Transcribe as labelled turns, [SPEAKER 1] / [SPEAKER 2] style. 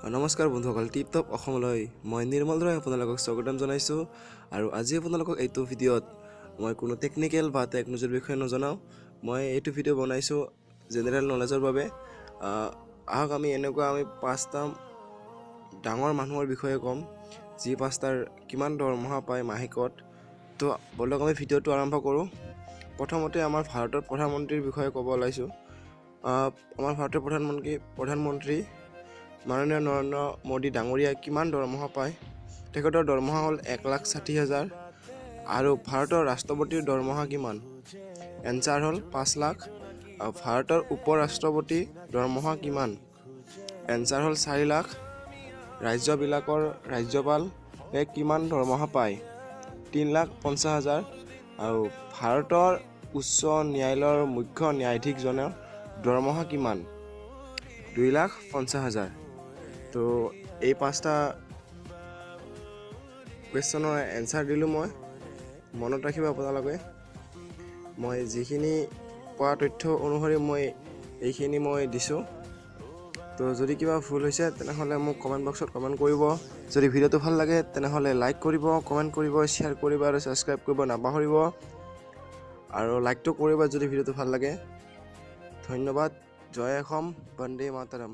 [SPEAKER 1] নমস্কাৰ বন্ধুসকল, tip top অসমলৈ মই নিৰ্মল ৰয় আপোনালোকক স্বাগতম জনাইছোঁ। আৰু আজি আপোনালোকক এইটো ভিডিঅ'ত মই কোনো টেকনিকেল বা টেকন'লজিৰ বিষয়ে নজনাওঁ। মই এইটো ভিডিঅ' বনাইছোঁ জেনেৰেল নলেজৰ বাবে। আহক আমি এনেকুৱা আমি পাঁচটা ডাঙৰ মানুহৰ বিষয়ে ক'ম, যি পাঁচটাৰ কিমান দৰমহা পায় মাহেকত। তো ব'লক আমি ভিডিঅ'টো আৰম্ভ কৰোঁ। প্ৰথমতে আমাৰ ভাৰতৰ প্ৰধানমন্ত্ৰীৰ বিষয়ে ক'ব ওলাইছোঁ। আমাৰ ভাৰতৰ প্ৰধানমন্ত্ৰী মাননীয় নৰেন্দ্ৰ মোদী ডাঙৰীয়াই কিমান দৰমহা পায়? তেখেতৰ দৰমহা হ'ল 1,60,000। আৰু ভাৰতৰ ৰাষ্ট্ৰপতিৰ দৰমহা কিমান? এনচাৰ হ'ল 5 লাখ। আৰু ভাৰতৰ উপ ৰাষ্ট্ৰপতিৰ দৰমহা কিমান? এনচাৰ হ'ল 4 লাখ। ৰাজ্যবিলাকৰ ৰাজ্যপালে কিমান দৰমহা পায়? 3,50,000। আৰু ভাৰতৰ উচ্চ ন্যায়ালয়ৰ মুখ্য ন্যায়াধীশজনৰ দৰমহা কিমান? 2,50,000। তো এই পাঁচটা কুৱেশ্যনৰ এনচাৰ দিলোঁ মই। মনত ৰাখিব আপোনালোকে, মই যিখিনি পোৱা তথ্য অনুসৰি মই এইখিনি মই দিছোঁ। তো যদি কিবা ভুল হৈছে, তেনেহ'লে মোক কমেণ্ট বক্সত কমেণ্ট কৰিব। যদি ভিডিঅ'টো ভাল লাগে, তেনেহ'লে লাইক কৰিব, কমেণ্ট কৰিব, শ্বেয়াৰ কৰিব আৰু ছাবস্ক্ৰাইব কৰিব নাপাহৰিব। আৰু লাইকটো কৰিব যদি ভিডিঅ'টো ভাল লাগে। ধন্যবাদ। জয় অসম, বন্দে মাতৰম।